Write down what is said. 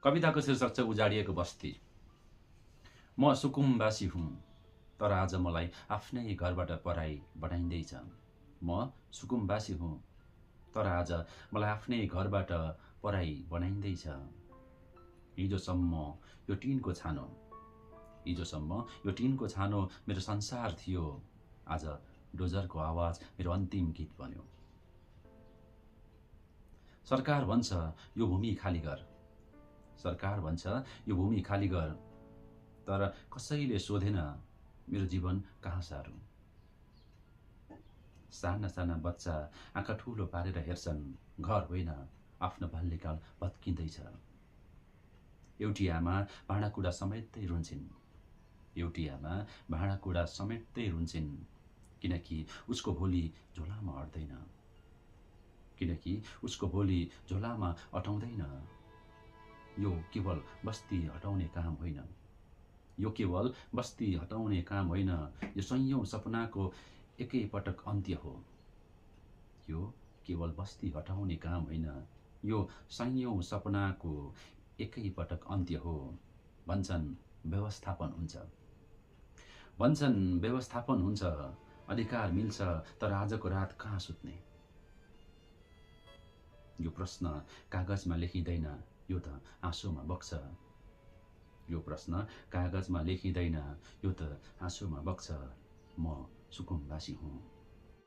कविताको शीर्षक छ उजाडिएको बस्ती। म सुकुम्बासी हुँ, तर आज मलाई आफ्नै घरबाट पराई बनाइँदैछ। म सुकुम्बासी हुँ, तर आज मलाई आफ्नै घरबाट पराई बनाइँदैछ। हिजोसम्म यो टिनको छानो, हिजोसम्म यो टिनको छानो मेरो संसार थियो। आज डोजरको आवाज मेरो अन्तिम गीत बन्यो। सरकार भन्छ यो भूमि खाली गर, सरकार भन्छ यो भूमि खाली गर, तर कसैले सोधेन मेरो जीवन कहाँ सारू। साना साना बच्चा आँखा ठुलो पारेर हेर्छन्, घर होइन आफ्नो बाल्यकाल भत्किँदैछ। एउटी आमा भाँडाकुँडा समेट्दै रुन्छिन्, एउटी आमा भाँडाकुँडा समेट्दै रुन्छिन्, किनकि उसको भोलि झोलामा अट्दैन, किनकि उसको भोलि झोलामा अटाउँदैन। यो केवल बस्ती हटाउने काम होइन, यो केवल बस्ती हटाउने काम होइन, यो सयौं सपनाको एकै पटक अन्त्य हो। यो केवल बस्ती हटाउने काम होइन, यो सयौं सपनाको एकै पटक अन्त्य हो। भन्छन् व्यवस्थापन हुन्छ, भन्छन् व्यवस्थापन हुन्छ, अधिकार मिल्छ, तर आजको रात कहाँ सुत्ने? यो प्रश्न कागजमा लेखिँदैन, यो त आँसुमा बग्छ। यो प्रश्न कागजमा लेखिँदैन, यो त आँसुमा बग्छ। म सुकुम्बासी हुँ।